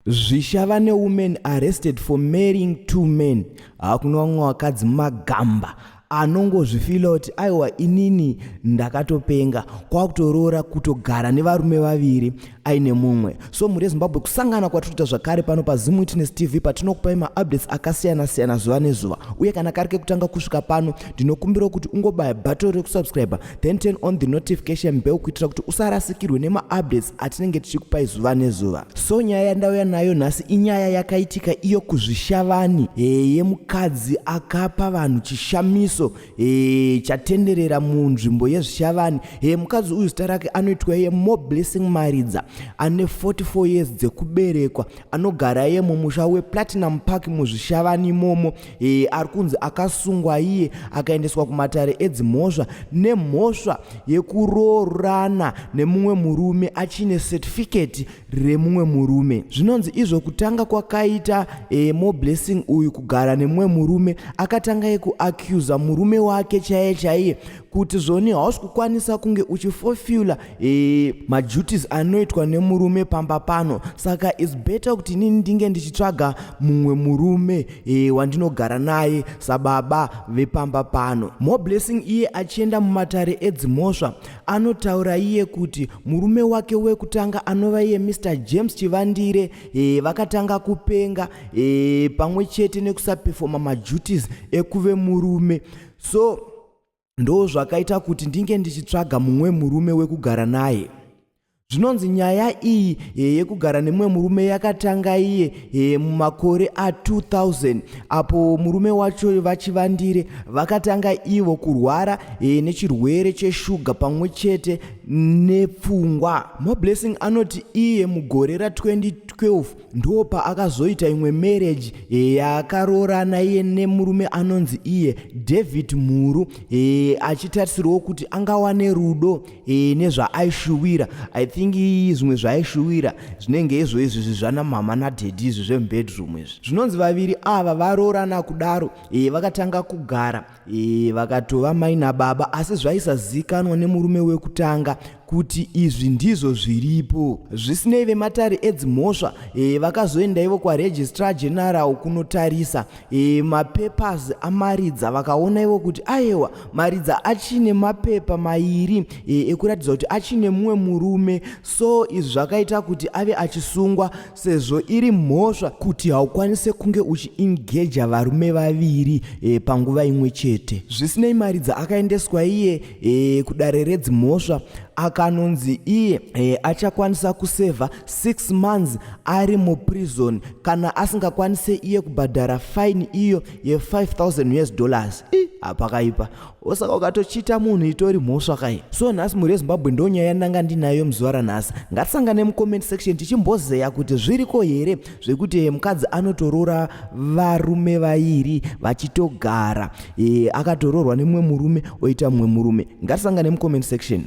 Zvishavane woman arrested for marrying two men. Hakuna vamwe vakadzi magamba anongozvifila kuti aiwa, inini ndakatopenga, kwakutoroora, kutogara nevarume vaviri aine mumwe. So mhuri yeZimbabwe, kusangana kwatiri kuita zvakare pano paZim Witness TV, patinokupai maupdates akasiyana-siyana zuva nezuva. Uye kana kari kekutanga kusvika pano, ndinokumbirawo kuti ungobaya button rekusubscribe, then turn on the notification bell, kuitira kuti usarasikirwe nemaupdates atinenge tichikupai zuva nezuva. So nyaya yandauya nayo nhasi inyaya yakaitika iyo kuZvishavani, yemukadzi akapa vanhu chishamiso chatenderera munzvimbo yeZvishavani. Mukadzi uyu zita rake anoitwa iye Moreblessing Maridza, ane 44 years dzekuberekwa, anogara iye mumusha wePlatinum Park muZvishavani imomo. Ari kunzi akasungwa iye, akaendeswa kumatare edzimhosva nemhosva yekuroorana nemumwe murume achine certificate remumwe murume. Zvinonzi izvo kutanga kwakaita Moreblessing uyu kugara nemumwe murume, akatanga kuaccusa murume wake chaiye chaiye kuti zvoni hausi kukwanisa kunge uchifulfilla maduties anoitwa nemurume pamba pano, saka it's better kuti inini ndinge ndichitsvaga mumwe murume wandinogara naye sababa vepamba pano. Moreblessing iye achienda mumatare edzimhosva, anotaura iye kuti murume wake wekutanga, anova iye Mr James Chivandire, vakatanga kupenga pamwe chete nekusaperforma maduties ekuve murume, so ndo zvakaita kuti ndinge ndichitsvaga mumwe murume wekugara naye. Zvinonzi nyaya iyi yekugara nemumwe murume yakatanga iye mumakore a2000, apo murume wacho vaChivandire vakatanga ivo kurwara nechirwere cheshuga pamwe chete nepfungwa. Moreblessing anoti iye mugore ra2012 ndo paakazoita imwe marriage yaakaroorana iye nemurume anonzi iye David Mhuru, achitarisirwawo kuti angawane rudo nezvaaishuwira. I think zvimwe zvaaishuwira zvinenge izvo izvi zvana mama nadaddy, izvi zvemubedroom izvi. Zvinonzi vaviri ava varoorana kudaro, vakatanga kugara, vakatova mai nababa, asi zvaisazivikanwa nemurume wekutanga kuti izvi ndizvo zviripo. Zvisinei, vematare edzimhosva vakazoenda ivo kwaregistrar general kunotarisa mapapers aMaridza. Vakaona ivo kuti aiwa, Maridza achine mapepa mairi ekuratidza kuti achine mumwe murume. So izvi zvakaita kuti ave achisungwa, sezvo iri mhosva kuti haukwanise kunge uchiengaja varume vaviri panguva imwe chete. Zvisinei, Maridza akaendeswa iye kudare redzimhosva, akanonzi iye achakwanisa kusevha 6 months ari muprison kana asingakwanise iye kubhadhara fine iyo ye5000 US dollars. Hapakaipa. Osaka ukatochita munhu itori mhosva kai. So nhasi, mhuri yeZimbabwe, ndo nyaya yandanga ndinayo muzuva ranhasi. Ngatisangane mucomment section tichimbozeya kuti zviriko here zvekuti mukadzi anotorora varume vairi vachitogara, akatoroorwa nemumwe murume oita mumwe murume. Ngatisangane mucomment section.